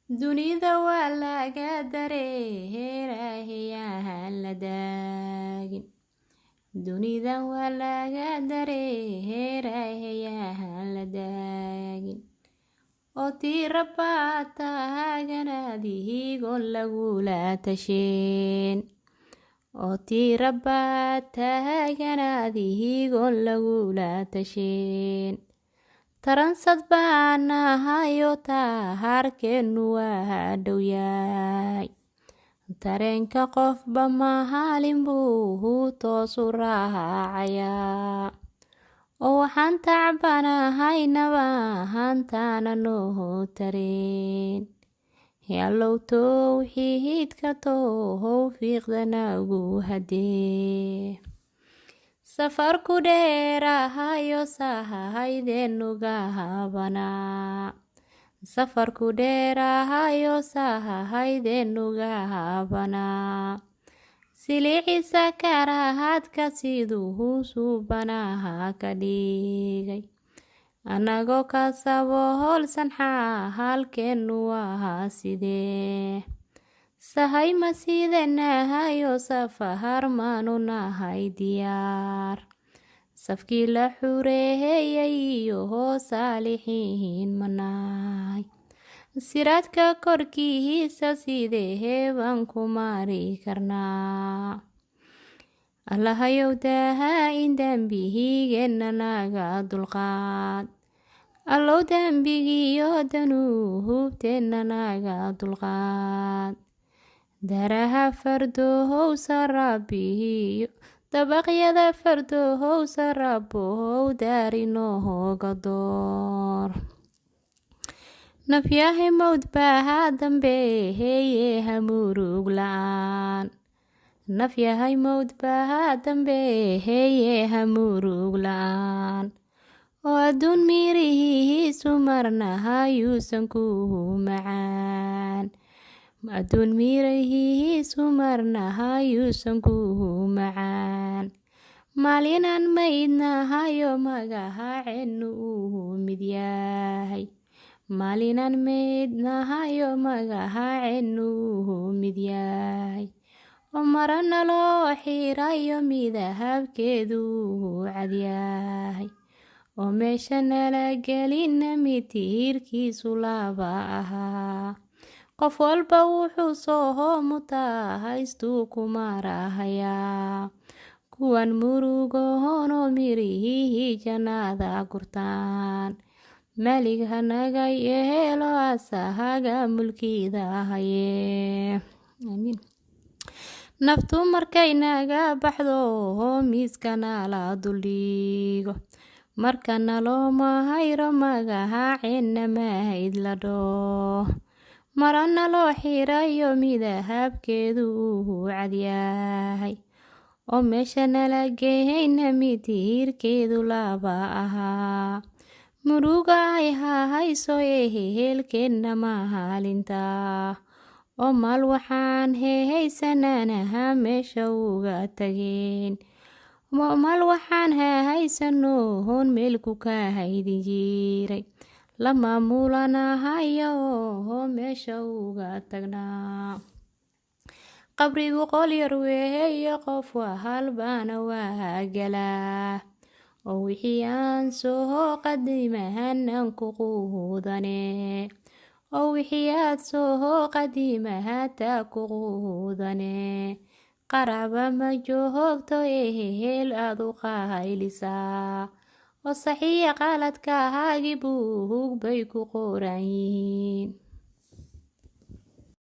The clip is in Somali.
Dunida waa laga dareerahayahan la daagin. Dunida waa laga dareerahayahan la daagin. Oo tii rabbaa taaganaadihigoon lagula tasheen. Oo tii rabbaa taaganaadihigoon lagula tasheen. Taransad baan nahayo, taharkeennu waa dhow yahay. Tareenka qofba maalin buu toos u raacayaa. Oo waxaan tacbanahaynaba hantaana noo tareen. Allow towxiidka towfiiqda nagu hadee. Safarku dheerahayo, sahaydeenu gaabanaa. Safarku dheerahayo, sahaydeenu gaabanaa. Siliciisa karaahadka siduu suubanaha ka dhigay. Anagoo ka saboolsan xaalkeennu waa sidee? Sahay ma sidanahayo, safar maanu nahay diyaar? Safkii la xureeyay iyo saalixiin ma nahay? Siraadka korkiisa sidee baan ku mari karnaa? Allahayow daa in dembigeenna naga dulqaad. Allow dembigiyo danuubteenna naga dulqaad. Daraha fardowsa Rabbiyo, dabaqyada fardowsa Rabbow daar inooga door. Nafyahay mowd baa dambeeye, ha murug la'aan. Nafyahay mowd baa dambeeye, ha murug la'aan. Oo adduun mirihiisu marna hayuusan ku macaan. Adduun mirihiisu marna hayuusan ku macaan. Maalinaan maydnahayo, magaceennu uu mid yahay. Maalinaan maydnahayo, magaceennu uu mid yahay. Oo marana loo xirayo, midabkeedu uu cad yahay. Oo meesha nala gelina mid tiirkiisu laba ahaa. Qof walba wuxuu soo mutaa haystuu ku marahayaa. Kuwan murugoonoo mirihii jannada gurtaan. Maalig hanaga yeelo, asaga mulkida haye. Aamiin. Naftu markay naga baxdo, miiska nala duldhigo. Marka nalooma hayro, magaceenna mahayd la dhoo. Marana loo xirayo, midabkeedu uu cad yahay. Oo meesha nala gehayna mid tiirkeedu laba ahaa. Muruga ay hayso ehelkeenna maalinta. Oo maal waxaan haysananaha meesha uga tageen. Maal waxaan haysano hoon meel ku kaydin jiray. La maamulanahayo oo meesha uga tagnaa. Qabrigu qol yar weeye, qof walbana waa galaa. Oo wixii aan soo qadimahanan ku quudane. Oo wixii aad soo qadimahataa ku quudane. Qaraaba ma joogto ehel aad u qaylisaa. Oo saxiya qaladkaagi buug bay ku qoran yihiin.